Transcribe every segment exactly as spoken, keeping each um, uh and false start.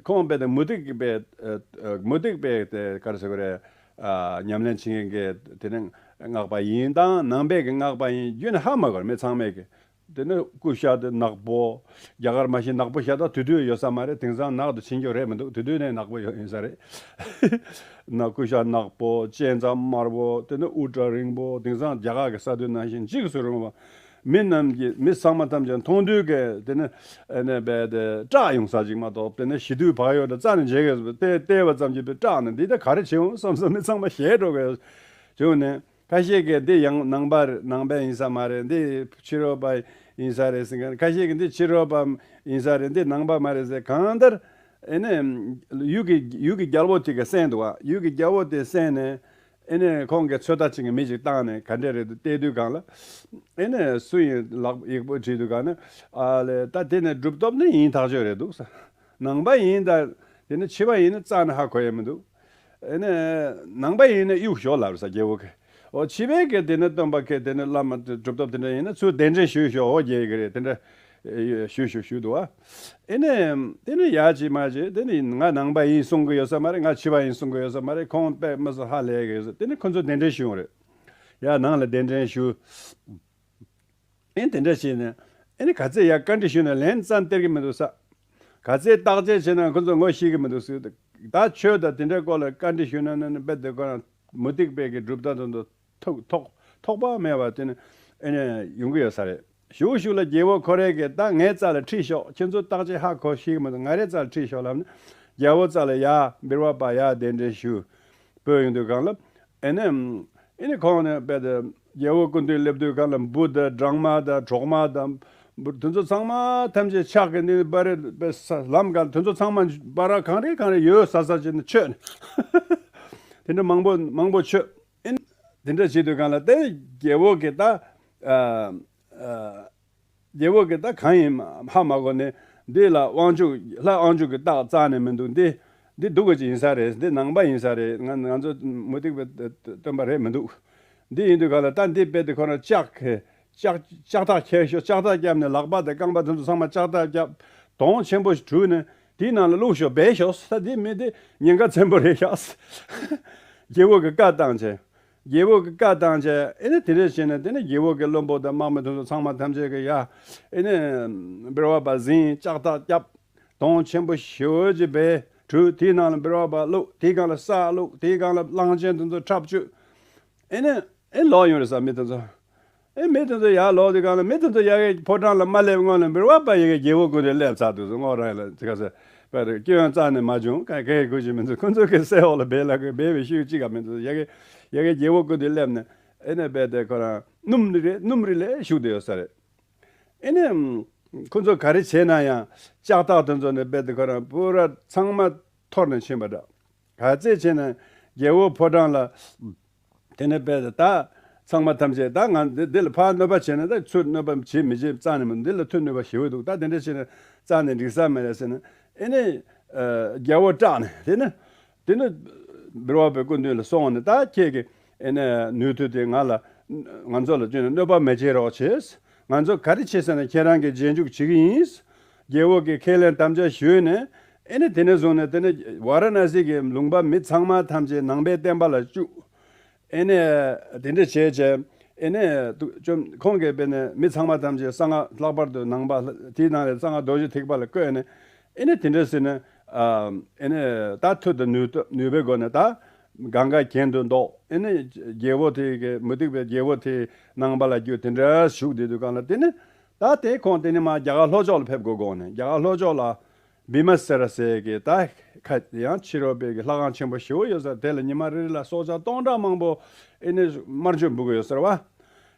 ཁོང་དཔེ་དེ་མུ་སྟེགས་པའི་ཨ་ཨ་མུ་སྟེགས་པའི་དེ་ག་རེ་ཟེར་དགོས་རེད། ཨ་ཉམས་ལེན་བྱེད་མཁན་གྱི་དེ་ནི་སྔགས་པ་ཡིན་དང་ནང་པའི་གི་སྔགས་པ་ཡིན་རྒྱུ་ནི་ཧ་མ་གོ་བར་མི་ཚང་མས་གི། དེ་ནི་ཀུ་ཤ་དེ་ནག་པོ། རྒྱ་གར་མ་གཞི་ནག་པོ་ཤ་སྟག་དེ་དུས་ཡོད་ས་མ་རེད། དེང་སང་ནག་ཏུ་ཕྱིན་རྒྱུ་རེད་མི་འདུག་དེ་དུས་ནས་ནག་པོ་ཡོད་ཡིན་ས་རེད། ནག་ཀུ་ཤ་ནག་པོ་སྤྱན་ལྗང་དམར་པོ་དེ་ནི་དབུ་སྐྲ་རིང་པོ་དེང་སང་རྒྱ་གར་གྱི་ས་དུས་ནང་བཞིན་འཇིགས་སུ་རུང་བ། མི་རྣམས་ཀྱི་མི་ཚང་མ་ཐམས་ཅད་མཐོང་དུས་ཀྱི་དེ་ནི་ཨ་ནི་རྦད་དེ་སྐྲག་ཡོང་ས་ཅིག་མ་གཏོགས་དེ་ནི་ཞི་དུལ་བག་ཡོད་དང་རྩ་ནས་འཇལ་གི་བལྟས་བལྟས་པ་ཙམ་གྱིས་སྐྲག་ནས་འདི་ལྟ་ག་རེ་བྱེད་འོང་བསམ་བསམ་མི་ཚང་མ་ཞེད་འགྲོ་གི་བྱུང་ནས། ཁ་ཤས་ཀྱིས་འདི་ཡང་ནང་པ་ནང་པ་ཡིན་ས་མ་རེད། འདི་ཕྱི་རོལ་པ་ཡིན་ས་རེད་ཟེར་མཁན། ཁ་ཤས་ཀྱིས་འདི་ཕྱི་རོལ་པ་ཡིན་ས་རེད། འདི་ནང་པ་མ་རེད་ཟེར། གང་ལྟར་ཨེ་ནས་ཡུལ་གྱི་ཡུལ་གྱི་རྒྱལ་པོ་དེ་ག་གསན་འདུག་བ། ཡུལ་གྱི་རྒྱལ་པོ་དེ་གསན་ནས་ཨེ་ནས་ཁོང་གིས་ཚོད་ལྟ་བྱེད་མཁན་མི་ཞིག་བཏང་ནས་ག་འདྲས་རེད་འདུག་བལྟས་དུས་གང་ལ་ཨེ་ནས་སུ་ཡིན་ལག་ཡིག་པོ་བྲིས་དུས་གང་ནས་ཨ་ལས་ད་དེ་ནས་གྲུབ་ཐོབ་ནི་ཡིན་ཐག་ཆོད་རེད་འདུག་ས། ནང་པ་ཡིན་ད། དེ་ནི་ཕྱི་པ་ཡིན་ན་རྩ་ནས་ཧ་གོ་ཡ་མི་འདུག་ཨེ་ནས་ནང་པ་ཡིན་ན་གཡུག་ཞོག་ལབ་ས་རྒྱལ་པོ་གིས། འོ་ཕྱི་པའི་གི་དེ་ནི་སྟོན་པ་གིས་དེ་ནི་བླ་མ་དེ་གྲུབ་ཐོབ་དེ་འདྲ་ཡིན་ན་ཚུར་གདན་འདྲེན་ཞུས་ཤོག་འོ་རྒྱལ་གི་རེད་དེ་འདྲ་ཞུས་ཞུ་ཞུས་འདུག་བ། ཨེ་ནས་དེ་ནི་ཡ་ཅི་མ་ཅི་དེ་ནི་ང་ནང་པ་ཡིན་གསུང་གི་ཡོད་ས་མ་རེད། ང་ཕྱི་པ་ཡིན་གསུང་གི་ཡོད་ས་མ་རེད། ཁོང་དཔེ་མི་སྲིད་ཧ་ལས་གི་ཡོད་ས། དེ་ནི་ཁོ་ཚོ་གདན་འདྲེན་ཞུས་ཡོང་རེད། ཡ་ནང་ལ་གདན་འདྲེན་ཞུ། ཨེ་དེ་འདྲ་བྱས་ནས་ཨེ་ནི་ག་ཚད་ཡར་བཀའ་འདྲི་ཞུས་ན་ལན་རྩ་སྟེར་གི་མི་འདུག་ས། ག་ཚད་བརྟག་དཔྱད་བྱས་ན་ཁོ་ཚོ་ངོ་ཤེས་གི་མི་འདུག་ཟེར། ད་ཆོས་དང་དེ་འདྲའི་སྐོར་ལ་བཀའ་འདྲི་ཞུས་ན་ནི་ནི་རྦད་དེ་ཁོ་རང་མུ་སྟེགས་པའི་གི་གྲུབ་མཐའ་དེ་ཚོ་ཐོགས་ཐོགས་ཐོགས་པ་མེད་པ་དེ་ནི་ཨེ་ནི་ཡོང་གི་ཡོད་ས་རེད། ཞུ་ཞུ་ལ་རྒྱལ་པོ་ཁོ་རེ་གིས་ད་ངའི་རྩ་ལ་ཁྲིད་ཤོག་ཁྱེད་ཚོ་བརྟག་དཔྱད་ཧ་གོ་ཤེས་གི་མི་འདུག་ང་རའི་རྩ་ལ་ཁྲིད་ཤོག་ལབ་ནས་རྒྱལ་པོ་རྩ་ལ་ཡར་འབུལ་བ་པ་ཡར་གདན་འདྲེན་ཞུས། བོད་ཡོང་དུས་གང་ལ། ཨེ་ནས་ཨེ་ནས་ཁོང་ནས་དཔེ་དེ་རྒྱལ་པོ་སྐུ་མདུན་སླེབས་དུས་གང་ལ་འབུ་དང་སྦྲང་མ་དང་གྲོག་མ་དང་འབུ་དེ་ཚོ་ཚང་མ་ཐམས་ཅད་ཕྱག་གི་ནི་སྦ་རེ་དཔེ་ས་ལམ་གང་དེ་ཚོ་ཚང་མ་སྦ་ར་གང་རེ་གང་རེ་ཡོད་ས་ས་ཅིག་ནས་མཆོད་ནས་དེ་འདྲ་མང་པོ་མང་པོ་མཆོད། ཨེ་ནས་དེ་འདྲ་བྱེད་དུས་གང་ལ་དེ་རྒྱལ་པོ་གི་ད་ཨ་ཨ། རྒྱལ་པོ་གིས་ད་གང་ཡིན་ཧ་མ་གོ་ནས་འདི་ལ་དབང་ཕྱུག་ལྷ་དབང་ཕྱུག་གི་རྟགས་རྩ་ནས་མི་འདུག་འདི་འདི་སྡུག་གི་ཅིག་ཡིན་ས་རེད། འདི་ནང་པ་ཡིན་ས་རེད། ང་ང་ཚོ་མུ་སྟེགས་པའི་སྟོན་པ་རེད་མི་འདུག་འདི་ཡིན་དུས་ག་ལ་ད་འདི་རྦད་དེ་ཁོ་རང་ལྕགས་ལྕགས་ལྕགས་ཐག་ཁྱེར་ཤོག་ལྕགས་ཐག་བརྒྱབ་ནས་ལག་པ་དང་རྐང་པ་དེ་ཚོ་ཚང་མ་ལྕགས་ཐག་བརྒྱབ། དོང་ཆེན་པོ་ཞིག་བྲུས་ནས་དེའི་ནང་ལ་བླུགས་ཤོག་སྦས་ཤོག་ད་འདི་མི་འདི་ཉེན་ཁ་ཆེན་པོ་རེད་ཤག་རྒྱལ་པོ་གིས་བཀའ་བཏང་བྱས། རྒྱལ་པོ་གི་བཀའ་བཏང་བྱས་ཨེ་ནི་དེ་འདྲ་བྱས་ནས་དེ་ནི་རྒྱལ་པོ་གི་བློན་པོ་དང་དམག་མི་དེ་ཚོ་ཚང་མ་ཐམས་ཅད་ཀྱི་ཡ་ཨེ་ནི་འབུལ་བ་པ་ཟིན་ལྕགས་ཐག་བརྒྱབ། དོང་ཆེན་པོ་ཞེ་པོ་ཅིག་སྦས་བྲུས། དེའི་ནང་ལ་འབུལ་བ་པ་བླུགས། དེའི་སྒང་ལ་ས་བླུགས། དེའི་སྒང་ལ་གླང་ཆེན་དེ་ཚོ་ཁྲབ་བཅུག་ཨེ་ནི་ཨེ་ལོག་ཡོང་རེད་ས་མི་དེ་ཚོ། ཨེ་མི་དེ་ཚོ་ཡར་ལོག་དུས་སྒང་ལ་མི་དེ་ཚོ་ཡ་གི་ཕོ་བྲང་ལ་མ་སླེབས་སྔོན་ལ་འབུལ་བ་པ་ཡ་གི་རྒྱལ་པོ་སྐུ་མདུན་སླེབས་ཚར་དུས་སུ་སྔོ་རང་ལ་ཅི་ག་ཟེར་བས་སྐྱོན་རྩ་ནས་མ་བྱུང་། ག་གེ་དགོས་ཀྱི་མི་འདུག་ཁོ་ཚོ་གི་སའི་འོག་ལ་སྦས་ལ་གི་སྦས་པའི་ཤུལ་གཅིག་ག་མི་འདུག་ཡ་གི་ཡ་གི་རྒྱལ་པོ་སྐུ་མདུན་སླེབས་ནས་ཨེ་ནས་སྦས་ཏེ་ཁོ་རང་སྣུམ་རེ་སྣུམ་རེ་ལས་བཞུགས་བསྡད་ཡོད་ས་རེད། ཨེ་ནས་ཁོ་ཚོ་ག་རེ་བྱས་ན་ཡང་ལྕགས་ཐག་དེ་ཚོ་ནས་སྦས་ཏེ་ཁོ་རང་པུ་ར་ཚང་མ་འཐོར་ནས་ཕྱིན་པ་འདྲ། ག་ཚད་བྱས་ན་རྒྱལ་པོ་ཕོ་བྲང་ལ། དེ་ནས་དཔེ་ད་ཚང་མ་ཐམས་ཅད་ད་ང་འདི་འདི་ལ་ཕར་གནོད་པ་བྱས་ན་ད་ཚུར་གནོད་པ་བྱེད་མི་བྱེད་རྩ་ནས་མི་འདི་ལ་ཐུག་གནོད་པ་ཞེ་པོ་འདུག་ད་དེ་འདྲ་བྱས་ན་རྩ་ནས་འགྲིག་ས་མེད་རེད་ཟེར་ན་ཨེ་ནས་རྒྱལ་པོ་སྐྲག་ནས་དེ་ནས་དེ་ནས་འབུལ་བ་པའི་སྐུ་མདུན་ལ་སོང་ནས་ད་ཁྱེད་ཀྱི་ཨེ་ནས་ནུས་མཐུ་དེ་ང་ལ་ང་ཚོ་ལ་བཅོལ་ནས་གནོད་པ་མི་བྱེད་རོགས་བྱེད། ང་ཚོ་ག་རེ་བྱེད་ཟེར་ན་ཁྱེད་རང་གི་རྗེས་འཇུག་བྱེད་ཀྱི་ཡིན། རྒྱལ་པོ་གིས་ཁས་ལེན་དམ་བཅའ་ཞུས་ནས་ཨེ་ནས་དེ་ནས་བཟུང་ནས་དེ་ནས་ཝཱ་ར་ཎ་སི་གི་ལུང་པ་མི་ཚང་མ་ཐམས་ཅད་ནང་པའི་བསྟན་པ་ལ་བཅུག་ཨེ་ནས་དེ་འདྲ་བྱས་བྱས་ཨེ་ནས་ཏུ་ཅོམ་ཁོང་གིས་དཔེར་ན་མི་ཚང་མ་ཐམས་ཅད་གསང་སྔགས་ལྷག་པར་དུ་ནང་པ་དེའི་ནང་ལས་གསང་སྔགས་རྡོ་རྗེ་ཐེག་པ་ལ་བཀོད་ནས་ཨེ་ནས་དེ་འདྲ་ཟེར་ནས་ཨ་ཨེ་ནས་ད་མཐུ་དང་ནུས་སྟོབས་ནུས་པའི་སྒོ་ནས་ད་གང་ག་གྱེན་དུ་འདོགས། ཨེ་ནས་རྒྱལ་པོ་དེ་གི་མུ་སྟེགས་པའི་རྒྱལ་པོ་དེ་ནང་པ་ལ་བསྒྱུར། དེ་འདྲ་བཞུགས་བསྡད་དུས་སྒང་ལ་དེ་ནས་ད་དེ་ཁོང་དེ་ནས་མར་རྒྱ་གར་ལྷོ་ཕྱོགས་ལ་ཕེབས་དགོས་དགོངས་ནས་རྒྱ་གར་ལྷོ་ཕྱོགས་ལ། བི་མ་སེ་ར་ཟེར་གི་ད་ཁ་ཡང་ཕྱི་རོལ་པའི་གི་ལྷ་ཁང་ཆེན་པོ་ཞེ་པོ་ཡོད་ས་དེ་ལ་ཉི་མ་རེ་རེ་ལ་སྲོག་ཆགས་སྟོང་ཕྲག་མང་པོ་ཨེ་ནས་དམར་མཆོད་འབུལ་གི་ཡོད་ཟེར་བ།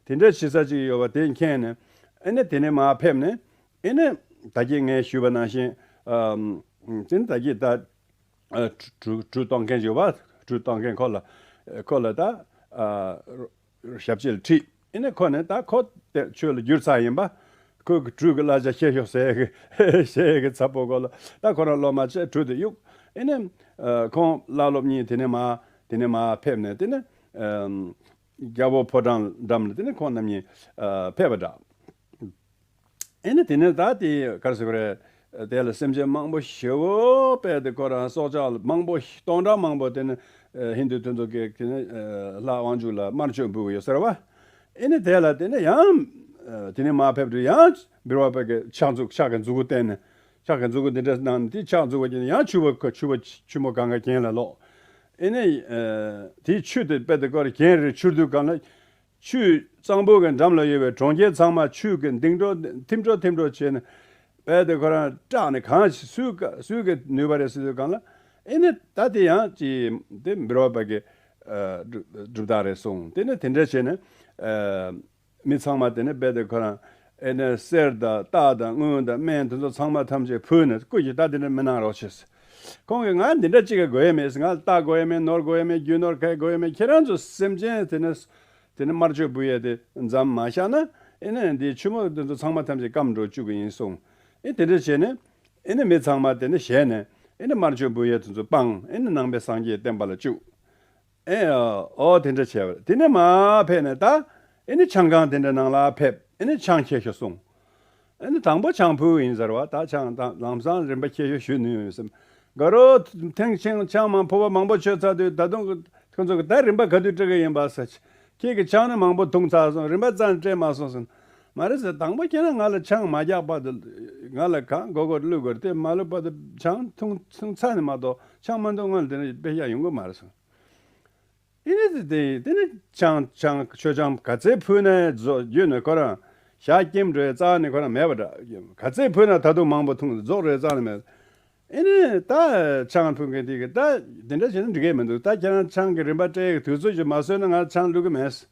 དེ་འདྲ་བྱེད་ས་ཅིག་ཡོད་པ་དེ་མཁྱེན་ནས་ཨེ་ནས་དེ་ནས་མར་ཕེབས་ནས་ཨེ་ནས་ད་གིན་ངས་ཞུས་པ་ནང་བཞིན་ཨམ་དེ་ནས་ད་གིན་ད་གྲུ་གྲུ་གྲུ་གཏོང་མཁན་ཡོད་པ། གྲུ་གཏོང་མཁན་ཁོ་ལ་ཁོ་ལ་ད་ཨ། ཞབས་ཕྱི་ལ་ཁྲིད། ཨེ་ནས་ཁོ་ནས་ད་ཁོ་དེ་ཆོས་ལ་བསྒྱུར་ཚར་ཡིན་པ། ཁོ་གི་གྲུ་གི་གླ་ཆ་ཁྱེར་ཤོག་ཟེར་གི་ཟེར་གི་ཚ་པོ་ཁོ་ལ་ད་ཁོ་རང་སློབ་མ་བྱས་གྲུ་དེ་གཡུགས། ཨེ་ནས་ཨ་ཁོང་བླ་སློབ་གཉིས་དེ་ནས་མར་དེ་ནས་མར་ཕེབས་ནས་དེ་ནས་ཨམ་རྒྱལ་པོ་ཕོ་བྲང་འགྲམ་ལ་དེ་ནས་ཁོང་རྣམ་གཉིས་ཨ་ཕེབས་པ་འདྲ། ཨེ་ནས་དེ་ནས་ད་དེ་ག་རེ་ཟེར་དགོས་རེད། དེ་ལ་སེམས་ཅན་མང་པོ་ཞེ་པོ་དཔེ་དེ་ཁོ་རང་སྲོག་ཆགས་མང་པོ་སྟོང་ཕྲག་མང་པོ་དེ་ནི་ཧིན་དུ་དེ་ཚོ་གི་དེ་ནི་ལྷ་དབང་ཕྱུག་ལ་དམར་མཆོད་འབུལ་གི་ཡོད་ཟེར་བ། ཨེ་ནི་དེ་ལ་དེ་ནི་ཡང་དེ་ནི་མ་ཕེབས་དུས་ཡང་འབུལ་བ་པ་གི་ཕྱག་མཛུབ་ཕྱག་གི་མཛུབ་གུ་བསྟན་ནས་ཕྱག་གི་མཛུབ་གུ་འདི་འདྲ་གནང་ནས་དེ་ཕྱག་མཛུབ་གུ་བྱས་ནས་ཡང་ཕྱུ་པ་ཁ་ཕྱུ་པ་ཕྱུ་མོ་གང་ག་གྱེན་ལ་ལོག་ཨེ་ནི་དེའི་ཆུ་དེ་དཔེ་དེ་ཁོ་ར་གྱེན་རེ་འཕྱུར་དུས་གང་ལ། ཆུ་གཙང་པོ་གི་འགྲམ་ལ་ཡོད་པའི་གྲོང་ཁྱེར་ཚང་མ་ཆུ་གི་ལྡིང་འགྲོ་ཐིམ་འགྲོ་ཐིམ་འགྲོ་བྱས་ནས་རྦད་དེ་ཁོ་རང་སྐྲག་ནས་གང་སུས་ཀ་སུས་ཀྱི་ནུས་པ་རེད་ཟེར་དུས་གང་ལ། ཨེ་ནི་ད་དེ་ཡང་ཅི་དེ་འབུལ་བ་པ་གི་ཨ་གྲུབ་གྲུབ་རྟགས་རེད་གསུངས། དེ་ནི་དེ་འདྲ་བྱས་ནས་ཨ་མི་ཚང་མ་དེ་ནི་རྦད་དེ་ཁོ་རང་ཨེ་ནི་གསེར་དང་རྟ་དང་དངུལ་དང་སྨན་དེ་ཚོ་ཚང་མ་ཐམས་ཅད་ཕུལ་ནས་སྐུ་མཁྱེན་ད་དེ་འདྲ་མི་གནང་རོགས་བྱས། ཁོང་གིས་ང་འདི་འདྲ་གཅིག་གི་དགོས་ཡས་མེད། ང་ལ་རྟ་དགོས་ཡས་མེད། ནོར་དགོས་ཡས་མེད། རྒྱུ་ནོར་ག་དགོས་ཡས་མེད། ཁྱེད་རང་ཚོ་སེམས་ཅན་དེ་ནི་དེ་ནི་དམར་མཆོད་འབུལ་ཡས་དེ་མཚམས་མ་བཞག་ན་ཨེ་ནི་འདིའི་ཆུ་མོ་དེ་ཚོ་ཚང་མ་ཐམས་ཅད་སྐམ་འགྲོ་བཅུག་གི་ཡིན་གསུངས། ཨེ་དེ་འདྲ་བྱས་ནས་ཨེ་ནི་མི་ཚང་མ་དེ་ནི་ཞེད་ནས་ཨེ་ནི་དམར་མཆོད་འབུལ་ཡས་དེ་ཚོ་སྤངས། ཨེ་ནི་ནང་པའི་སངས་རྒྱས་བསྟན་པ་ལ་བཅུག་ཨེ་ཨོ་དེ་འདྲ་བྱས་པ་རེད། དེ་ནས་མར་ཕེབས་ནས་ད་ཨེ་ནི་ཆང་ཁང་དེ་འདྲ་ནང་ལ་ཕེབས། ཨེ་ནི་ཆང་ཁྱེར་ཤོག་གསུངས། ཨེ་ནི་དང་པོ་ཆང་ཕུལ་ཡིན་ཟེར་བ། ད་ཆང་དང་ལམ་སང་རིམ་པ་ཁྱེར་ཤོག་ཞུས་ནུས་ཡོད་སེམས། དགའ་རོགས་ཐེངས་ཆེན་ཆང་མང་ཕོར་པ་མང་པོ་མཆོད་ཚར་དུས་ད་དུང་ཁོ་ཚོ་གི་ད་རིམ་པ་ག་དུས་སྤྲད་གི་ཡིན་པ་ཟེར། ཁྱེད་ཀྱི་ཆང་ནི་མང་པོ་འཐུང་ཚར་སོང་། རིམ་པ་རྩ་ནས་སྤྲད་མ་སོང་ཟེར། མ་རེད་ཟེར། དང་པོ་ཁྱེད་རང་ང་ལ་ཆང་མ་རྒྱག་བར་དུ་ང་ལ་གང་དགོས་དགོས་བླུག་དགོས་རེད། དེ་མ་བླུག་བར་དུ་ཆང་འཐུང་འཐུང་ཚར་ནས་མ་གཏོགས་ཆང་མ་འཐུང་སྔོན་ལ་དེ་ནས་དཔེ་ཡག་ཡོང་གི་མ་རེད་ཟེར། ཨེ་ནི་དེ་དེ་ནི་ཆང་ཆང་མཆོད་ཆང་ག་ཚད་ཕུལ་ནས་རྫོགས་རྒྱུ་ནི་ཁོ་རང་ཞག་སྐྱིམ་འགྲོའི་རྩ་ནི་ཁོ་རང་མེད་པ་འདྲ། ག་ཚད་ཕུལ་ན་ད་དུང་མང་པོ་འཐུང་རྫོགས་རེད་རྩ་ནི་མེད། ཨེ་ནི་ད་ཆང་ཕུལ་མཁན་དེ་གི་ད་དེ་འདྲ་བྱས་ན་འགྲིག་གི་མི་འདུག་ད་ཁྱེད་རང་ཆང་གི་རིམ་པ་སྤྲད་ཡག་དུས་ཚོད་ཅིག་མ་བཟོས་ན་ང་ཆང་བླུག་གི་མེད།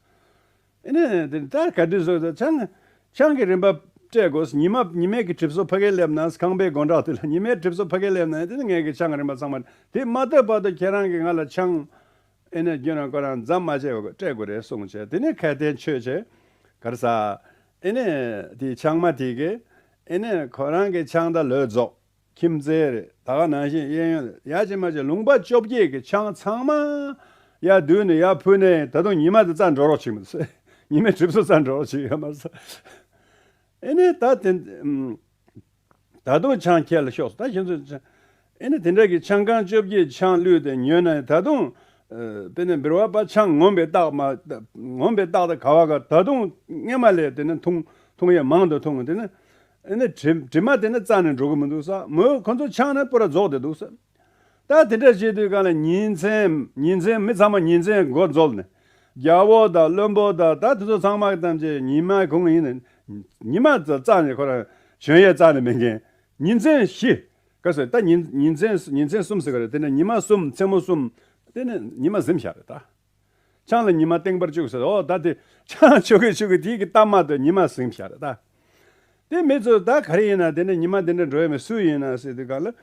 ཨེ་ནི་དེ་ད་ག་དུས་བཟོས་ད་ཆང་ཆང་གི་རིམ་པ་སྤྲད་དགོས། ཉི་མ་ཉི་མའི་གི་གྲིབ་སོ་ཕ་གིར་སླེབས་ན་ཁང་པའི་སྒོ་འགྲམ་དེ་ལ་ཉི་མའི་གྲིབ་སོ་ཕ་གིར་སླེབས་ན་དེ་ནི་ངའི་གི་ཆང་གི་རིམ་པ་ཚང་མ་དེ་མ་ལྟོས་བར་དུ་ཁྱེད་རང་གིས་ང་ལ་ཆང་ཨེ་ནི་རྒྱུན་རིང་ཁོ་རང་འཛམ་མ་བྱས་པ་སྤྲད་དགོས་རེད་གསུངས་བྱས། དེ་ནི་ཁ་དན་ཆོད་བྱས་ག་རེ་ཟ། ཨེ་ནི་དེ་ཆང་མ་དེ་གི་ཨེ་ནི་ཁོ་རང་གི་ཆང་ད་ལོས་རྫོགས། ཁྱིམ་མཚེས་རེད། ད་ག་ནང་བཞིན་གཡས་གཡོན་ཡ་ཅི་མ་ཅི་ལུང་པ་བཅོ་བརྒྱད་ཀྱི་ཆང་ཚང་མ་ཡར་བསྡུས་ནས་ཡར་ཕུལ་ནས་ད་དུང་ཉི་མ་དེ་རྩ་འགྲོ་རོགས་བྱེད་མི་འདུག་ཉི་མའི་གྲིབ་སོ་རྩ་འགྲོ་རོགས་བྱེད་ཡོད་མ་རེད། ཨེ་ནས་ད་དེ་ཨམ། ད་དུང་ཆང་ཁྱེར་ལ་ཤོག་ད་ཁྱེད་ཚོས་ཨེ་ནས་དེ་འདྲ་གི་ཆང་ཁང་བཅོ་བརྒྱད་ཆང་བླུད་དེ་ཉོས་ན་ད་དུང་ཨ། དཔེར་ན་འབུལ་བ་པ་ཆང་ངོམ་པའི་རྟགས་མ་ངོམ་པའི་རྟགས་དང་ག་བ་ག་ད་དུང་སྔས་མ་ལས་དེ་ནས་འཐུང་འཐུང་ཡས་མང་དུ་འཐུང་དེ་ནས། ཨེ་ནི་དྲི་དྲི་མ་དེ་ནི་རྩ་ནས་འགྲོ་གི་མི་འདུག་ས། མོས་ཁོ་ཚོ་ཆང་ནི་པུ་ར་རྫོགས་བསྡད་འདུག་ས། ད་དེ་འདྲ་བྱེད་དུས་གང་ལ་ཉིན་མཚན་ཉིན་མཚན་མི་ཚང་མ་ཉིན་མཚན་འགོ་འཛོལ་ནས་རྒྱལ་པོ་དང་བློན་པོ་དང་ད་དེ་ཚོ་ཚང་མ་ཐམས་ཅད་ཉི་མ་གུང་ཡིན་ནས་ཉི་མ་རྩ་ནས་ཁོ་རང་བྱོན་ཡས་རྩ་ནས་མེད་མཁན་ཉིན་མཚན་བཞི། ག་ཟེར་ད་ཉིན་ཉིན་མཚན་ཉིན་མཚན་གསུམ་ཟེར་ག་རེད། དེ་ནས་ཉི་མ་གསུམ་མཚན་མོ་གསུམ་དེ་ནས་ཉི་མ་གཟིམ་བཞག་རེད་ད། ཆང་ལ་ཉི་མ་བསྟེན་པར་བཅུག་ཟེར། ཨོ་ད་དེ་ཆང་ཆོ་གི་ཆོ་གི་དེའི་གི་གཏའ་མ་དེ་ཉི་མ་ཟིན་བཞག་རེད་ད། དེ་མི་ཚོ་ད་ག་རེ་ཡིན་ན་དེ་ནས་ཉི་མ་དེ་འདྲ་འགྲོ་ཡ་མེད་སུ་ཡིན་ན་ཟེར་དུས་ག་ལ།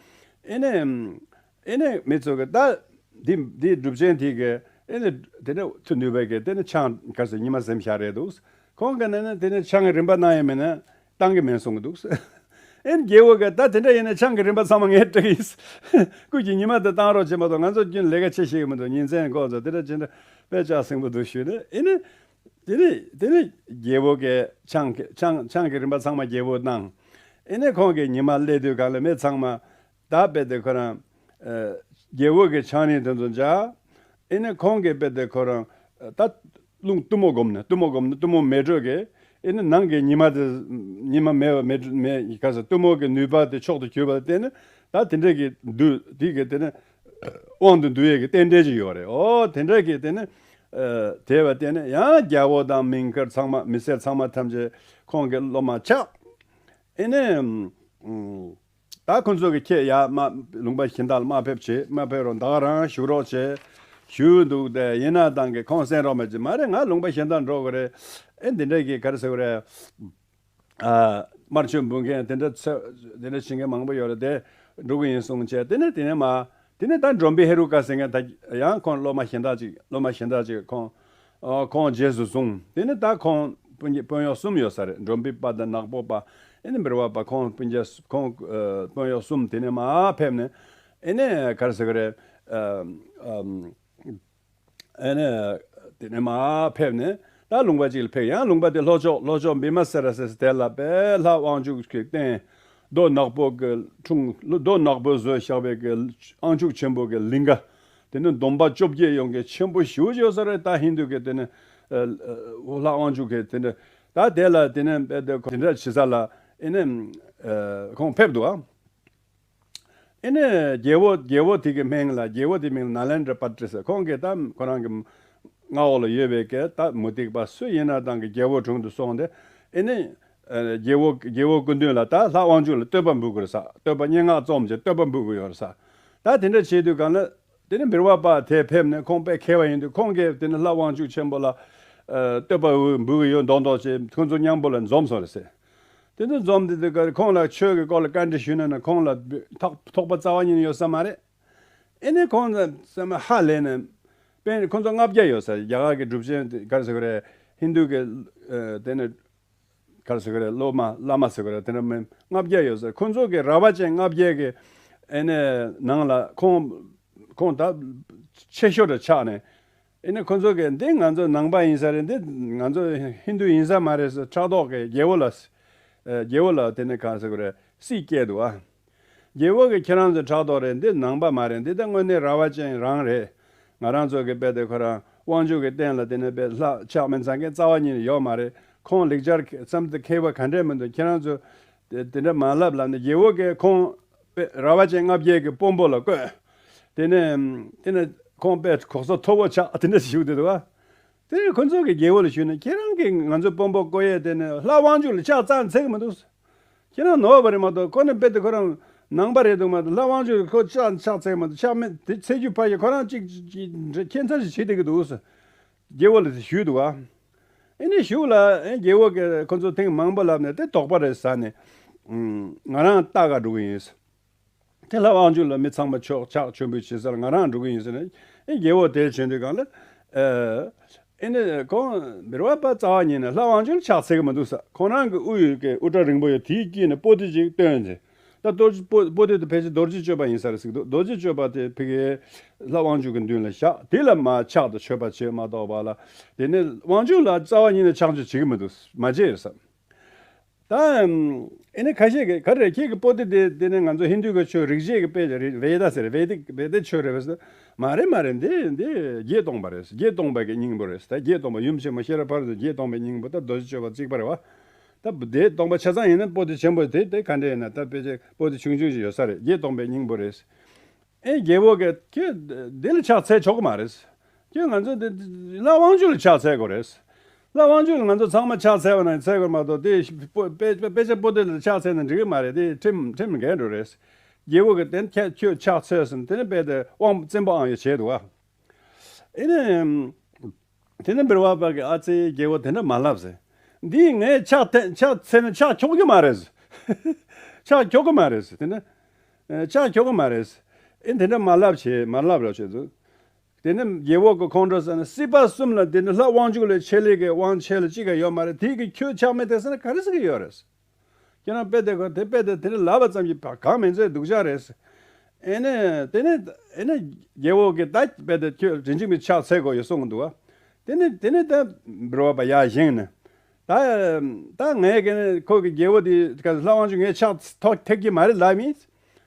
ཨེ་ནས་ཨེ་ནས་མི་ཚོ་གི་ད་འདི་འདི་སྒྲུབ་ཆེན་དེ་གི་ཨེ་ནས་དེ་འདྲ་མཐུ་ནུས་པའི་གི་དེ་ནས་ཆང་ག་ཟེར་ཉི་མ་ཟིན་བཞག་རེད་འདུག་ཁོང་གི་ནང་ནས་དེ་ནས་ཆང་གི་རིན་པ་གནང་ཡ་མེད་ན། བཏང་གི་མེད་གསུང་གི་འདུག་ཨེ་རྒྱལ་པོ་གིས་ད་དེ་འདྲ་ཡིན་ན་ཆང་གི་རིན་པ་ཚང་མ་ངས་སྤྲད་ཀྱི་ཡིན། སྐུ་གི་ཉི་མ་དེ་བཏང་རོགས་བྱེད་མ་གཏོགས་ང་ཚོ་ཀུན་ལས་ཀ་བྱེད་ཤེས་ཀྱི་མི་འདུག་ཉིན་མཚན་འགོག་ཚོ་དེ་འདྲ་ཅི་འདྲ་དཔེ་ལྕགས་སྲིན་པོ་འདུག་ཞུས་ནས་ཨེ་ནི། དེ་ནས་དེ་ནས་རྒྱལ་པོ་གིས་ཆང་གི་ཆང་ཆང་གི་རིན་པ་ཚང་མ་རྒྱལ་པོ་གནང་། ཨེ་ནི་ཁོང་གིས་ཉི་མ་སླེབས་དུས་གང་ལ་མི་ཚང་མ་ད་དཔེ་དེ་ཁོ་རང་ཨ། རྒྱལ་པོ་གི་ཆང་རིན་དེ་ཚོ་འཇགས། ཨེ་ནི་ཁོང་གིས་དཔེ་དེ་ཁོ་རང་ད་རླུང་གཏུམ་མོ་བསྒོམས་ནས་གཏུམ་མོ་བསྒོམས་ནས་གཏུམ་མོ་མེ་དྲོད་ཀྱིས་ཨེ་ནི་ནང་གི་ཉི་མ་དེ་ཉི་མ་མེད་པ་མེད་མེད་ག་ས་གཏུམ་མོ་གི་ནུས་པ་དེ་མཆོག་ཏུ་གྱུར་པ་བརྟེན་ནས་ད་དེ་འདྲ་གི་འདུ་དེ་གི་དེ་ནི་དབང་དུ་འདུ་ཡས་ཀྱི་རྟེན་འབྲེལ་ཅིག་ཡོད་རེད། ཨོ་དེ་འདྲ་གི་དེ་ནི་དེ་བ་བརྟེན་ནས་ཡང་རྒྱལ་པོ་དང་མིང་དཀར་ཚང་མ་མི་སེར་ཚང་མ་ཐམས་ཅད་ཁོང་གི་སློབ་མ་ཆགས། ཨེ་ནི། ད་ཁོང་ཚོ་གི་ཁྱེད་ཡ་མ་ལུང་པ་གཞན་དག་ལ་མ་ཕེབས་བྱེད་མ་ཕེབས་རོགས་ད་ག་རང་བཞུགས་རོགས་བྱེད། བཞུགས་འདུག་སྟེ་ཡིན་ན་དང་གི་ཁོང་གསན་རོགས་མ་བྱེད་མ་རེད། ང་ལུང་པ་གཞན་དག་འགྲོ་དགོས་རེད། ཨེ་འདི་འདྲ་གི་ག་རེ་ཟེར་དགོས་རེད། ཨ་དམར་མཆོད་འབུལ་མཁན་དེ་འདྲ་ཚེ་དེ་འདྲ་བྱེད་མཁན་མང་པོ་ཡོད་རེད་དེ་འགྲོ་གི་ཡིན་གསུངས་བྱས་དེ་ནས་དེ་ནས་མ། དེ་ནས་ད་འབྲོམ་པའི་ཧེ་རུ་ཀ་ཟེར་མཁན་ད་ཡང་ཁོང་སློབ་མ་གཞན་དག་ཅིག་སློབ་མ་གཞན་དག་ཅིག་ཁོང་ཨ་ཁོང་རྗེས་སུ་བཟུང་། དེ་ནས་ད་ཁོང་སྤུན་སྤུན་གཡོག་གསུམ་ཡོད་ས་རེད། འབྲོམ་པའི་པ་དང་ནག་པོ་པ་ཨེ་ནི་འབུལ་བ་པ་ཁོང་སྤུན་ཀྱག་ཁོང་ཨ་སྤུན་གཡོག་གསུམ་དེ་ནས་མར་ཕེབས་ནས་ཨེ་ནས་ག་རེ་ཟེར་གི་རེད། ཨ་ཨམ་ཨེ་ནས་དེ་ནས་མར་ཕེབས་ནས་ད་ལུང་པ་ཅིག་ལ་ཕེབས། ཡང་ལུང་པ་དེ་ལྷོ་ཕྱོགས་ལྷོ་ཕྱོགས་བི་མ་སེ་ར་ཟེར་ས་དེ་ལ་དཔེ་ལྷ་དབང་ཕྱུག་གི་རྟེན། རྡོ་ནག་པོ་གི་འཁྲུངས། རྡོ་ནག་པོ་བཟོས་བཞག་པའི་གི་ཨང་ཅུག་ཆེན་པོ་གི་ལིང་ག། དེ་ནི་འདོམ་པ་བཅོ་བརྒྱད་ཡོང་གི་ཆེན་པོ་ཞེ་པོ་ཅིག་ཡོད་ས་རེད། ད་ཧིན་དུ་གི་དེ་ནི་ཨ་ལྷ་དབང་ཕྱུག་གི་དེ་ནི། ད་དེ་ལ་དེ་ནི་དཔེ་དེ་དེ་འདྲ་བྱེད་ས་ལ་ཨེ་ནི་ཨ་ཁོང་ཕེབས་འདུག་ཨ། ཨེ་ནི་རྒྱལ་པོ་རྒྱལ་པོ་དེ་གི་མིང་ལ། རྒྱལ་པོ་དེ་མིང་ནཱ་ལེནྡྲ་པ་ཏྲི་ཟེར། ཁོང་གིས་ད་ཁོ་རང་གི་མངའ་འོག་ལ་ཡོད་པའི་གི་ད་མུ་སྟེགས་པ་སུ་ཡིན་ན་ཐང་གི་རྒྱལ་པོ་དྲུང་དུ་སོང་སྟེ། ཨེ་ནི་ཨ་རྒྱལ་པོ་རྒྱལ་པོ་སྐུ་མདུན་ལ་ད་ལྷ་དབང་ཕྱུག་ལ་བསྟོད་པ་འབུལ་དགོས་ས། བསྟོད་པ་སྙན་ངག་རྩོམ་གྱི་བསྟོད་པ་འབུལ་དགོས་ཡོད་ས། ད་དེ་འདྲ་བྱེད་དུས་གང་ལ་དེ་ནི་འབུལ་བ་པ་དེ་ཕེབས་ནས་ཁོང་དཔེ་མཁས་པ་ཡིན་དུས་ཁོང་གིས་དེ་ནི་ལྷ་དབང་ཕྱུག་ཆེན་པོ་ལ་ཨ་བསྟོད་པ་འབུལ་གི་ཡོད་མདོག་མདོག་བྱས། ཁོང་ཚོ་མཉམ་པོ་ལ་འཛོམས་སོང་རེད་ཟེར། དེ་ཚོ་འཛོམས་དེ་དུས་ཀར་ཁོང་ལ་ཆོས་ཀྱི་སྐོར་ལ་བཀའ་འདྲི་ཞུས་ན་ན་ཁོང་ལ་ཐོག་ཐོགས་པ་རྩ་བ་ཉིད་ནས་ཡོད་ས་མ་རེད། ཨེ་ནས་ཁོང་ཚོ་སེམས་ཧ་ལས་ནས། དཔེར་ན་ཁོང་ཚོ་ལྔ་བརྒྱ་ཡོད་ས། རྒྱ་གར་གྱི་གྲུབ་ཆེན་དེ་ག་རེ་ཟེར་དགོས་རེད། ཧིན་དུ་གི་ཨ་དེ་ནས་ག་རེ་ཟེར་དགོས་རེད། སློབ་མ་བླ་མ་ཟེར་དགོས་རེད། དེ་འདྲ་མི་ལྔ་བརྒྱ་ཡོད་ས། ཁོང་ཚོ་གི་ར་བ་ཅན་ལྔ་བརྒྱ་གི་ཨེ་ནས་ནང་ལ་ཁོང་ཁོང་ད་ཆེ་ཤོས་དུ་ཆགས་ནས། ཨེ་ནས་ཁོང་ཚོ་གི་འདི་ང་ཚོ་ནང་པ་ཡིན་ས་རེད། འདི་ང་ཚོ་ཧིན་དུ་ཡིན་ས་མ་རེད་ཟེར་ཕྲག་དོག་གི་རྒྱལ་པོ་ལ་ཨ་རྒྱལ་པོ་ལ་དེ་ནས་ག་རེ་ཟེར་དགོས་རེད། སྲིད་སྐྱེས་འདུག་ཨ། རྒྱལ་པོ་གིས་ཁྱེད་རང་ཚོ་ཕྲག་དོག་རེད། འདི་ནང་པ་མ་རེད། འདི་ད་དངོས་གནས་ར་བ་ཅན་རང་རེད། ང་རང་ཚོ་གི་དཔེ་དེ་ཁོ་རང་དབང་ཕྱུག་གི་རྟེན་ལ་དེ་ནས་དཔེ་ལྷ་ཕྱག་མི་འཚལ་མཁན་རྩ་བ་ཉིད་ནས་ཡོད་མ་རེད། ཁོང་ལེགས་སྦྱར་བསམ་གཏན་མཁས་པ་ག་འདྲས་མི་འདུག་ཁྱེད་རང་ཚོ་དེ་དེ་འདྲ་མ་ལབ་ལབ་ནས་རྒྱལ་པོ་གིས་ཁོང་དཔེ་ར་བ་ཅན་ལྔ་བརྒྱ་གི་དཔོན་པོ་ལ་བསྐོས། དེ་ནས་དེ་ནས་ཁོང་དཔེ་གོ་ས་མཐོ་པོ་ཆགས། དེ་འདྲ་ཞིག་བཞུགས་བསྡད་འདུག་ཨ། དེ་ཁོ་ཚོ་གི་རྒྱལ་པོ་ལ་ཞུས་ནས། ཁྱེད་རང་གིས་ང་ཚོའི་དཔོན་པོ་བསྐོ་ཡས་དེ་ནས་ལྷ་དབང་ཕྱུག་ལ་ཕྱག་འཚལ་ཚད་ཀྱི་མི་འདུག་ཁྱེད་རང་ནོར་བ་རེད་མ་གཏོགས། ཁོ་ནི་དཔེ་དེ་ཁོ་རང་ནང་པ་རེད་འདུག་མ་གཏོགས། ལྷ་དབང་ཕྱུག་ལ་ཁོ་ཕྱག་ཕྱག་འཚལ་མ་གཏོགས། ཕྱག་མི་དེ་འཚལ་རྒྱུ་ཕ་གི་ཁོ་རང་གཅིག་གཅིག་ཁྱད་མཚར་ཞིག་བྱེད་བསྡད་ཀྱི་འདུག་རྒྱལ་པོ་ལ་དེ་ཞུས་འདུག་ཨ། ཨེ་ནས་གཞུག་ལ་ཨེ་རྒྱལ་པོ་གིས་ཁོ་ཚོ་ཐེངས་མང་པོ་ལབ་ནས་དེ་དོགས་པ་རེད་ཟ་ནས། ང་རང་ལྟ་ག་འགྲོ་གི་ཡིན། དེ་ལྷ་དབང་ཕྱུག་ལ་མི་ཚང་མ་ཕྱག་ཕྱག་མཆོད་འབུལ་བྱེད་སར་ང་རང་འགྲོ་གི་ཡིན་ཟེར་ནས། ཨེ་རྒྱལ་པོ་དེར་བྱོན་དུས་གང་ལ། ཨེ་ནས་ཁོང་འབུལ་བ་པ་རྩ་བ་ཉིད་ནས་ལྷ་དབང་ཕྱུག་ལ་ཕྱག་འཚལ་གི་མི་འདུག་ས། ཁོང་རང་གི་དབུ་ཡོད་ཀྱི་དབུ་སྐྲ་རིང་པོ་ཡོད། དེའི་དཀྱིལ་ནས་པོ་ཏི་ཅིག་བཏོན་ཏེ། ད་རྡོ་རྗེ་པོ་པོ་ཏི་དེ་ཕལ་ཆེར་རྡོ་རྗེ་གཅོད་པ་ཡིན་ས་རེད་ཟེར་གི་འདུག་རྡོ་རྗེ་གཅོད་པ་དེ་ཕ་གིའི་ལྷ་དབང་ཕྱུག་གི་མདུན་ལ་བཞག་དེ་ལ་མར་ཕྱག་དང་མཆོད་པ་བྱེད་མ་གཏོགས་པ་ལ། དེ་ནས་དབང་ཕྱུག་ལ་རྩ་བ་ཉིད་ནས་ཕྱག་མཆོད་བྱེད་ཀྱི་མི་འདུག་མ་བྱས་ཟེར། ད་ཨེ་ནས་ཁ་ཤས་ཀྱིས་ག་རེ་རེད། ཁྱེད་ཀྱི་པོ་ཏི་དེ་དེ་ནས་ང་ཚོ་ཧིན་དུ་གི་ཆོས་རིག་བྱེད་ཀྱི་དཔེ་རེད། བེ་ད་ཟེར། བེ་ད་བེ་ད་ཆོས་རེད་པས་ཟེར། མ་རེད་མ་རེད། འདི་འདི་བརྒྱད་སྟོང་པ་རེད། བརྒྱད་སྟོང་པ་གི་སྙིང་པོ་རེད། ད་བརྒྱད་སྟོང་པ་ཡུམ་ཆེན་མོ་ཤེས་རབ་ཕ་རོལ་ཏུ་བརྒྱད་སྟོང་པའི་སྙིང་པོ། ད་རྡོ་རྗེ་གཅོད་པ་གཅིག་པ་རེད་པ། ད་བརྒྱད་སྟོང་པ་ཆ་ཚང་ཡིན་ན་པོ་ཏི་ཆེན་པོ་དེ་དེ་ག་འདྲ་ཡིན་ན། ད་དཔེ་ཆ་པོ་ཏི་ཆུང་ཆུང་ཞིག་ཡོད་ས་རེད། བརྒྱད་སྟོང་པའི་སྙིང་པོ་རེད། ཨེ་རྒྱལ་པོ་གིས་ཁྱོད་འདི་ལ་ཕྱག་འཚལ་ཆོག་གི་མ་རེད། ཁྱོད་ང་ཚོ་འདི་ལྷ་དབང་ཕྱུག་ལ་ཕྱག་འཚལ་དགོས་རེད། ལྷ་དབང་ཕྱུག་ལ་ང་ཚོ་ཚང་མ་ཕྱག་འཚལ་བ་ན་འཚལ་དགོས་མ་གཏོགས། དེ་པོ་དཔེ་དཔེ་ཆ་པོ་ཏི་ལ་ཕྱག་འཚལ་ན་འགྲིག་གི་མ་རེད། དེ་ཁྲིམས་ཁྲིམས་འགལ་འགྲོ་རེད། རྒྱལ་པོ་གིས་དེ་ཁྱོད་ཁྱོད་ཕྱག་འཚལ་ཟིན། དེ་ནས་དཔེ་དེ་དབང་བཙན་པོ་ཨང་ཡོད་བྱས་འདུག་ཨ། ཨེ་ནས། དེ་ནས་འབུལ་བ་པ་གིས་ཨ་ཙི་རྒྱལ་པོ་དེ་འདྲ་མ་ལབ་ཟེར། འདིས་ངས་ཕྱག་འཐེན་ཕྱག་འཚལ་ན་ཕྱག་འཁྱོག་གི་མ་རེད། ཕྱག་འཁྱོག་གི་མ་རེད། དེ་ནས་ཨེ་ཕྱག་འཁྱོག་གི་མ་རེད། ཨེ་དེ་འདྲ་མ་ལབ་བྱས། མ་ལབ་རོགས་བྱས་འདུག་དེ་ནས་རྒྱལ་པོ་གིས་ཁོང་ཁྲོ་ཟ་ནས། སྲིད་པ་གསུམ་ལ་དེ་ནི་ལྷ་དབང་ཕྱུག་ལས་ཆེ་ལེ་གི་དབང་ཆེ་ལ་ཅི་ག་ཡོད་མ་རེད། དེ་གི་ཁྱོད་ཕྱག་མི་འཚལ་ཟེར་ན་ག་རེ་ཟེར་གི་ཡོད་རེད། ཁྱེད་རང་དཔེ་དེ་གོ་དེ་དཔེ་དེ་དེ་ནི་ལབ་པ་ཙམ་གྱིས་གང་མིན་ཚད་སྡུག་ཅག་རེད། ཨེ་ནས་དེ་ནས་ཨེ་ནས་རྒྱལ་པོ་གིས་ད་དཔེ་དེ་ཁྱོད་དྲིན་ཅན་མི་ཕྱག་འཚལ་དགོས་ཡོད་གསུངས་འདུག་བ། དེ་ནས་དེ་ནས་ད་འབུལ་བ་པ་ཡར་བཞེངས་ནས། ད་ད་ངས་ག་ནས་ཁོ་གི་རྒྱལ་པོ་དེ་ག་ལྷ་དབང་ཕྱུག་ངས་ཕྱག་ཐོག་ཐེག་གི་མ་རེད་ལབ་མིན།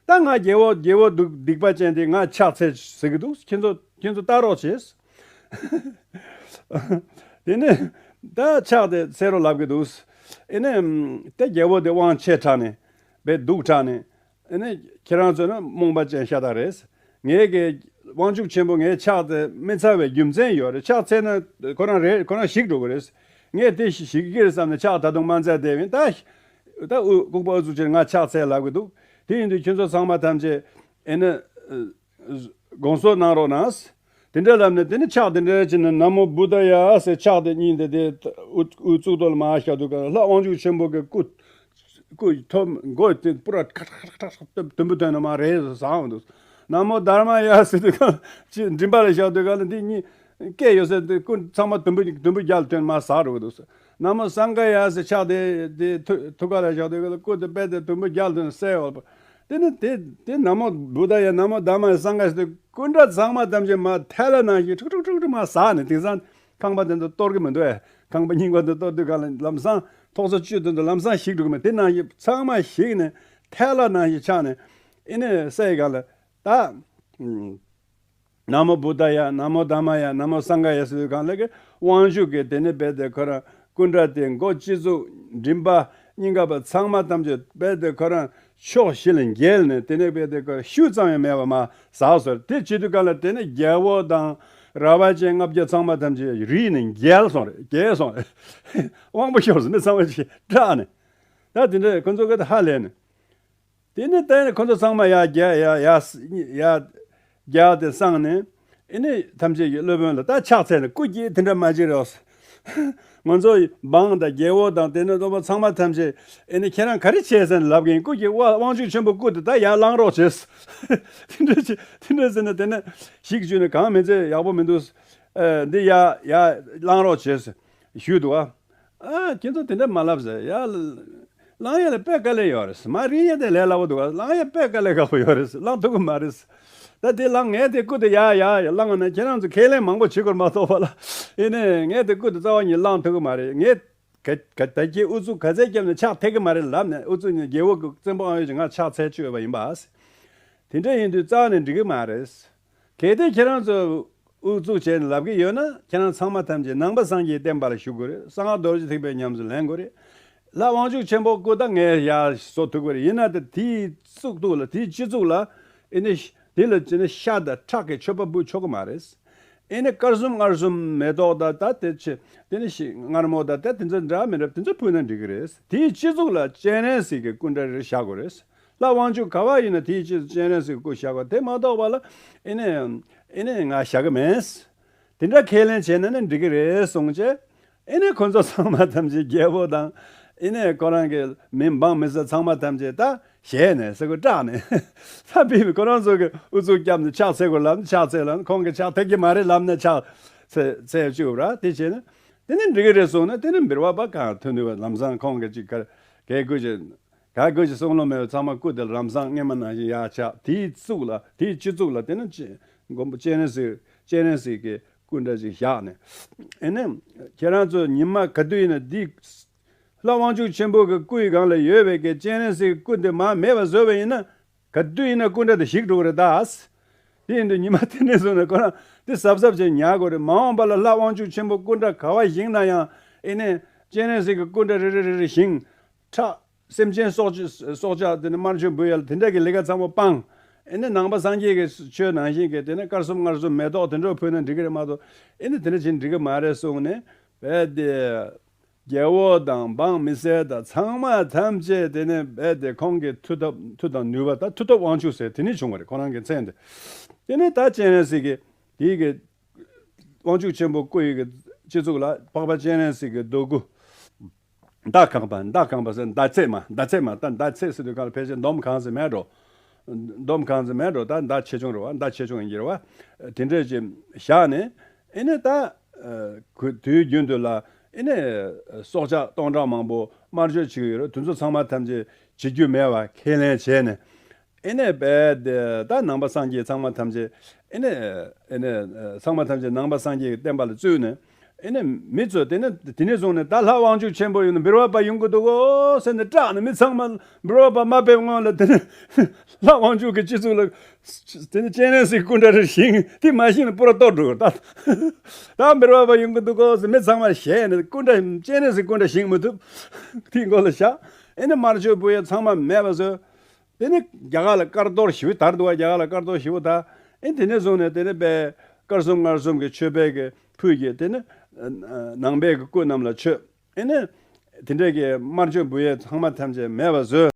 ད་ང་རྒྱལ་པོ་རྒྱལ་པོ་སྡིག་སྡིག་པ་ཅན་དེ་ང་ཕྱག་འཚལ་ཟེར་གི་འདུག་ཁྱེད་ཚོ་ཁྱེད་ཚོ་ལྟ་རོགས་བྱེད། དེ་ནས་ད་ཕྱག་དེ་འཚལ་རོགས་ལབ་གི་འདུག་ཨེ་ནས་དེ་རྒྱལ་པོ་དེ་དབང་ཆེ་དྲགས་ནས་དཔེ་སྡུག་དྲགས་ནས། ཨེ་ནས་ཁྱེད་རང་ཚོ་ནི་རྨོངས་པ་ཅན་ཤ་སྟག་རེད། ངས་གི་དབང་ཕྱུག་ཆེན་པོ་ངས་ཕྱག་དེ་མི་འཚལ་བའི་རྒྱུ་མཚན་ཡོད་རེད། ཕྱག་འཚལ་ན་ཁོ་རང་རེད། ཁོ་རང་ཞིག་འགྲོ་གི་རེད། ངས་དེ་ཞིག་གི་རེད་བསམ་ནས་ཕྱག་ད་དུང་མ་འཚལ་བསྡད་པ་ཡིན། ད་ད་ཨུ་ལྐུགས་པ་ཨུ་ཚུགས་ཆེ་ང་ཕྱག་འཚལ་ལབ་གི་འདུག་དེ་ཡིན་དུས་ཁྱོད་ཚོ་ཚང་མ་ཐམས་ཅད་ཨེ་ནས་དགོངས་སོ་གནང་རོགས་གནང་། དེ་འདྲ་ལབ་ནས་དེ་ནས་ཕྱག་དེ་འདྲ་བྱས་ནས་ན་མོ་བུདྡྷ་ཡ་ཟེར་ཕྱག་དེ་གཉིས་དེ་དེ་དབུ་དབུ་གཙུག་ཏོར་ལ་མར་བཞག་དུས་ག་ལྷ་དབང་ཕྱུག་ཆེན་པོ་གི་སྐུ་སྐུ་ཐོབ་མགོ་དེ་པུ་ར་ཁྲག་ཁྲག་ཁྲག་ཁྲག་དུམ་བུ་ཐོན་ནས་མར་རེད་ཟེར་ཟ་འོང་འདུག་ན་མོ་དྷརྨ་ཡ་ཟེར་དུས་ག་ཅི་མགྲིན་པ་ལ་བཞག་དུས་ག་ལ་འདི་གཉིས་སྐད་ཡོད་ཟེར་དུས་སྐུ་ཚང་མ་དུམ་བུ་དུམ་བུ་བརྒྱ་ལ་ཐོན་མར་ཟ་འགྲོ་གི་འདུག་ན་མོ་སངྒ་ཡ་ཟེར་ཕྱག་དེ་དེ་ཐུ་ཐུགས་ཀ་ལ་བཞག་དུས་ག་ལ་སྐུ་དེ་པད་དེ་དུམ་བུ་བརྒྱ་ལ་ཐོན་གསལ་བ། དེ་ནི་དེ་དེ་ན་མོ་བུདྡྷ་ཡ་ན་མོ་དྷརྨ་ཡ་སངྒ་ཡ་ཟེར་དུས་སྐུ་འདྲ་ཚང་མ་ཐམས་ཅད་མར་ཐལ་ལ་ནང་བཞིན་ཁྲུག་ཁྲུག་ཁྲུག་ཁྲུག་མར་ཟག་ནས། དེང་སང་ཁང་པ་དེ་ཚོ་གཏོར་གི་མི་འདུག་ཨེ། ཁང་པ་རྙིང་པ་དེ་གཏོར་དུས་ག་ལ་ལམ་སང་ཐོག་ས་བཅུད་དེ་ཚོ་ལམ་སང་ཞིག་འགྲོ་གི་མེད། དེ་ནང་བཞིན་ཚང་མ་ཞིག་ནས་ ཐལ་བ་ནང་བཞིན་ཆགས་ནས། ཨེ་ནས་སའི་སྒང་ལ་ད། ཨུམ། ན་མོ་བུདྡྷ་ཡ། ན་མོ་དྷརྨ་ཡ། ན་མོ་སངྒྷ་ཡ་ཟེར་དུས་སྒང་ལ་གི་དབང་ཕྱུག་གི་དེ་ནས་རྦད་དེ་ཁོ་རང་སྐུ་འདྲ་དེ་མགོ་སྤྱི་གཙུག་མགྲིན་པ་སྙིང་ག་པ་ཚང་མ་ཐམས་ཅད་རྦད་དེ་ཁོ་རང་ཕྱོགས་བཞི་ལ་འགྱེལ་ནས། དེ་ནས་རྦད་དེ་ཁོ་ཤུགས་ཙམ་ཡང་མེད་པ་མར་ཟགས་སོང་། དེ་བྱེད་དུས་སྒང་ལ་དེ་ནས་རྒྱལ་པོ་དང་ར་བ་ཅན་ལྔ་བརྒྱ་ཚང་མ་ཐམས་ཅད་རིལ་ནས་འགྱེལ་སོང་རེད། འགྱེལ་སོང་རེད། དབང་པོ་ཤོར་སོང་། མི་ཚང་མ་ཅིག་སྐྲག་ནས། ད་དེ་འདྲ་ཁོ་ཚོ་གི་ད་ཧ་ལས་ནས། དེ་ནས་ད་ཁོ་ཚོ་ཚང་མ་ཡར་རྒྱལ་ཡར་ཡར་ཡར་རྒྱལ་དེ་སངས་ནས། ཨེ་ནས་ཐམས་ཅད་ཀྱི་སློབ་དཔོན་ལ་ད་ཕྱག་འཚལ་ནས། སྐུ་སྐྱེ་དེ་འདྲ་མ་བྱེད་རོགས། ང་ཚོ་འབངས་དང་རྒྱལ་པོ་དང་དེ་ནས་སློབ་དཔོན་ཚང་མ་ཐམས་ཅད་ཨེ་ནས་ཁྱེད་རང་ག་རེ་བྱས་ཟེར་ནས་ལབ་གིན། སྐུ་སྐྱེ་དབང་ཕྱུག་ཆེན་པོ་སྐུ་དེ་ད་ཡར་བླང་རོགས་བྱེད། དེ་འདྲ་བྱེད། དེ་འདྲ་ཟེར་ནས་དེ་ནས་ཞིག་བྱུང་ནས། གང་མི་ཚེ་ཡག་པོ་མི་འདུག། ཨེ་འདི་ཡར་ཡར་བླང་རོགས་བྱེད་ཞུས་འདུག་ཨ། ཨ། ཁྱེད་ཚོ་དེ་འདྲ་མ་ལབ་ཟེར། ཡ། བླང་ཡ་ལ་དཔེ་དཀའ་ལས་ཡོད་རེད། མར་རིལ་ཡ་དེ་ལས་སླ་པོ་འདུག་ག། བླང་ཡ་དཔེ་དཀའ་ལས་ཁག་པོ་ཡོད་རེད། བླང་ཐུབ་ཀྱི་མ་རེད། ད་དེ་བླང་། ངས་དེ་སྐུ་དེ་ཡར་ཡར་ཡར་བླངས་ན་ཁྱེད་རང་ཚོ་ཁས་ལེན་མང་པོ་བྱེད་དགོས་མ་གཏོགས་པ་ལ། ཨེ་ནས་ངས་དེ་སྐུ་དེ་རྩ་བ་ཉིད་བླང་ཐུབ་ཀྱི་མ་རེད། ངས་ག་ག་ད་ཀྱི་ཨུ་ཚུགས་ག་ཚད་བརྒྱབ་ནས་ཕྱག་འཚལ་གྱི་མ་རེད་ལབ་ནས། ཨུ་ཚུགས་ནས་རྒྱལ་པོ་གི་བཙན་པོ་ཨང་ཡོད་ཀྱི་ང་ཕྱག་འཚལ་བཅུག་ཡོད་པ་ཡིན་པ། དེ་འདྲ་ཡིན་དུས་རྩ་བ་ནས་འགྲིག་གི་མ་རེད། གལ་ཏེ་ཁྱེད་རང་ཚོ་ཨུ་ཚུགས་བྱས་ནས་ལབ་ཀྱི་ཡོད་ན། ཁྱེད་རང་ཚང་མ་ཐམས་ཅད་ནང་པ་སངས་རྒྱས་བསྟན་པ་ལ་ཞུགས་དགོས་རེད། གསང་སྔགས་རྡོ་རྗེ་ཐེག་པའི་ཉམས་སུ་ལེན་དགོས་རེད། ལྷ་དབང་ཕྱུག་ཆེན་པོ་སྐུ་ད་ངས་ཡར་བཟོ་ཐུབ་ཀྱི་རེད། ཡིན་ན་ད་དེའི་གཙུག་ཏུ་ལ། དེའི་སྤྱི་གཙུག་ལ་ཨེ་ནི་དེ་ལ་ཅི་ནི་ཤ་དང་ཁྲག་གི་མཆོད་པ་འབུལ་ཆོག་གི་མ་རེད། ཨེ་ནི་དཀར་གསུམ་མངར་གསུམ་མེ་ཏོག་དང་། ད་དེ་ཆེ་དེ་ནི་ཤི་མངར་མོ་དང་། ད་དེ་ཚོ་འདྲ་མི་འདྲ་དེ་ཚོ་ཕུལ་ན་འགྲིག་གི་རེད། དེའི་སྤྱི་གཙུག་ལ་སྤྱན་རས་གཟིགས་ཀྱི་སྐུ་འདྲ་རེ་བཞག་དགོས་རེད། ལྷ་དབང་ཕྱུག་ག་བ་ཡིན་ན་དེའི་ཕྱིར་སྤྱན་རས་གཟིགས་སྐུ་བཞག་པ་དེ་མ་གཏོགས་པ་ལ། ཨེ་ནས་ཨེ་ནས་ང་བཞག་གི་མེད། དེ་འདྲ་ཁས་ལེན་བྱས་ན་ནི་འགྲིག་གི་རེད་གསུངས་བྱས། ཨེ་ནས་ཁོ་ཚོ་ཚང་མ་ཐམས་ཅད། རྒྱལ་པོ་དང་ཨེ་ནས་ཁོ་རང་གི་མི་འབངས་མི་སེར་ཚང་མ་ཐམས་ཅད་ད་ཞེད་ནས་ཟེར་དགོས་སྐྲག་ནས། ད་ཕེབས་པའི་ཁོ་རང་ཚོ་གི་ཨུ་ཚུགས་བརྒྱབ་ནས་ཕྱག་འཚལ་དགོས་ལབ་ནས་ཕྱག་འཚལ་ལབ་ནས། ཁོང་གིས་ཕྱག་འཚལ་གྱི་མ་རེད་ལབ་ནས་ཕྱག་འཚལ་འཚལ་བཅུག་ར། དེ་བྱས་ན་དེ་ནི་འགྲིག་གི་རེད་གསུངས་ན། དེ་ནི་འབུལ་བ་པ་གང་ཐོན་དུས་ལམ་སང་ཁོང་གིས་ཅིག་ག་གས་དགོས་ཀྱི། ག་དགོས་ཀྱི་བསམ་བློ་མེད་པའི་ཚང་མ་སྐུ་དེ་ལམ་སང་སྔས་མ་ནང་བཞིན་ཡར་ཆགས། དེའི་གཙུག་ལ། དེའི་སྤྱི་གཙུག་ལ་དེ་ནི་ཅི་མགོན་པོ་སྤྱན་རས་གཟིགས། སྤྱན་རས་གཟིགས་ཀྱི་སྐུ་འདྲ་ཅིག་བཞག་ནས། ཨེ་ནས་ཁྱེད་རང་ཚོ་ཉི་མ་ག་དུས་ཡིན་ན་འདི་ལྷ་དབང་ཕྱུག་ཆེན་པོ་གི་སྐུ་ཡི་སྒང་ལ་ཡོད་པའི་གི་སྤྱན་རས་གཟིགས་སྐུ་འདི་མར་མེད་པ་བཟོས་པ་ཡིན་ན། ག་དུས་ཡིན་ན་སྐུ་འདྲ་དེ་ཞིག་འགྲོ་གི་རེད་ད། དེ་ཡིན་དུས་ཉི་མ་དེ་ནས་བཟུང་ནས་ཁོ་རང་དེ་གཟབ་གཟབ་བྱས་ཉར་དགོས་རེད། མ་འོངས་པ་ལ་ལྷ་དབང་ཕྱུག་ཆེན་པོ་སྐུ་འདྲ་ག་བ་བཞེངས་ན་ཡང་། ཨེ་ནས་སྤྱན་རས་གཟིགས་ཀྱི་སྐུ་འདྲ་རེ་རེ་རེ་རེ་བཞེངས། ཁྲག་སེམས་ཅན་སྲོག་གཅོད་སྲོག་ཆགས་དེ་ནས་དམར་མཆོད་འབུལ་ཡ་ལ་དེ་འདྲ་གི་ལས་ཀ་ཚང་མ་སྤངས། ཨེ་ནས་ནང་པ་སངས་རྒྱས་ཀྱི་ཆོས་ནང་བཞིན་གྱི་དེ་ནས་དཀར་གསུམ་མངར་གསུམ་མེ་ཏོག་དེ་འདྲ་ཕུལ་ན་འགྲིག་གི་རེད་མ་གཏོགས། ཨེ་ནས་དེ་འདྲ་བྱས་ན་འགྲིག་གི་མ་རེད་གསུངས་ནས། རྦད་དེ་རྒྱལ་པོ་དང་འབངས་མི་སེར་དང་ཚང་མ་ཐམས་ཅད་དེ་ནས་རྦད་དེ་ཁོང་གི་མཐུ་སྟོབས། མཐུ་དང་ནུས་པ། ད་མཐུ་སྟོབས་དབང་ཕྱུག་ཟེར་དེ་ནས་བྱུང་བ་རེད། ཁོ་རང་གི་མཚན་དེ། དེ་ནས་ད་སྤྱན་རས་གཟིགས་ཀྱི་དེའི་གི་དབང་ཕྱུག་ཆེན་པོ་སྐུ་ཡི་གི་སྤྱི་གཙུག་ལ་འཕགས་པ་སྤྱན་རས་གཟིགས་ཀྱི་རྡོ་སྐུ། མདའ་གང་པ། མདའ་གང་པ་ཟེར། མདའ་ཚད་མ། མདའ་ཚད་མ། ད་མདའ་ཚད་ཟེར་དུས་གང་ལ་ཕལ་ཆེར་འདོམ་གང་ཟེར་མེད་འགྲོ། འདོམ་གང་ཟེར་མེད་འགྲོ། ད་མདའ་ཆེ་ཆུང་རེད་བ། མདའ་ཆེ་ཆུང་ཡིན་གྱི་རེད་བ། དེ་འདྲས་ཅིག་བཞག་ནས། ཨེ་ནས་ད་ཁོ་དུས་རྒྱུན་དུ་ལ་ཨེ་ནས་སྲོག་ཆགས་སྟོང་ཕྲག་མང་པོ་དམར་མཆོད་བྱེད་ཀྱི་ཡོད་རེད། དེ་ཚོ་ཚང་མ་ཐམས་ཅད་བྱེད་རྒྱུ་མེད་པ་ཁས་ལེན་བྱས་ནས། ཨེ་ནས་རྦད་དེ་ད་ནང་པ་སངས་རྒྱས་ཚང་མ་ཐམས་ཅད། ཨེ་ནས་ཨེ་ནས་ཚང་མ་ཐམས་ཅད་ནང་པ་སངས་རྒྱས་ཀྱི་བསྟན་པ་ལ་བཙུད་ནས། ཨེ་ནས་མི་ཚོས་དེ་ནས་དེ་ནས་བཟུང་ནས་ད་ལྷ་དབང་ཕྱུག་ཆེན་པོ་ཡོང་ན་འབུལ་བ་པ་ཡོང་གི་འདུག་གོ་ཟེར་ནས་སྐྲག་ནས། མི་ཚང་མ་འབུལ་བ་པ་མ་ཕེབས་སྔོན་ལ་དེ་ནས་ལྷ་དབང་ཕྱུག་གི་སྤྱི་གཙུག་ལ་དེ་ནས་སྤྱན་རས་གཟིགས་སྐུ་འདྲ་རེ་བཞེངས། དེ་མ་བཞེངས་ན་པུ་ར་གཏོར་འགྲོ་གི་རེད་ད། ད་འབུལ་བ་པ་ཡོང་གི་འདུག་གོ་ཟེར། མི་ཚང་མ་ཞེད་ནས་སྐུ་འདྲ། སྤྱན་རས་གཟིགས་སྐུ་འདྲ་བཞེངས་མི་ཐུབ། དེའི་མགོ་ལ་བཞག་ཨེ་ནས་དམར་མཆོད་འབུལ་ཡ་ཚང་མ་མེད་པ་བཟོས། དེ་ནས་རྒྱ་གར་ལ་དཀར་གཏོར་ཞེ་པོ་དར་འདུག་བ། རྒྱ་གར་ལ་དཀར་གཏོར་ཞེ་པོ་དར། ཨེ་དེ་ནས་བཟུང་ནས་དེ་ནས་དཔེ་དཀར་གསུམ་མངར་གསུམ་གྱི་མཆོད་པའི་གི་ཕུད་ཀྱིས་དེ་ནས་ནང་པའི་གི་སྐུ་རྣམས་ལ་མཆོད། ཨེ་ནས་དེ་འདྲའི་གི་དམར་མཆོད་འབུལ་ཡས་ཚང་མ་ཐམས་ཅད་མེད་པ་བཟོས།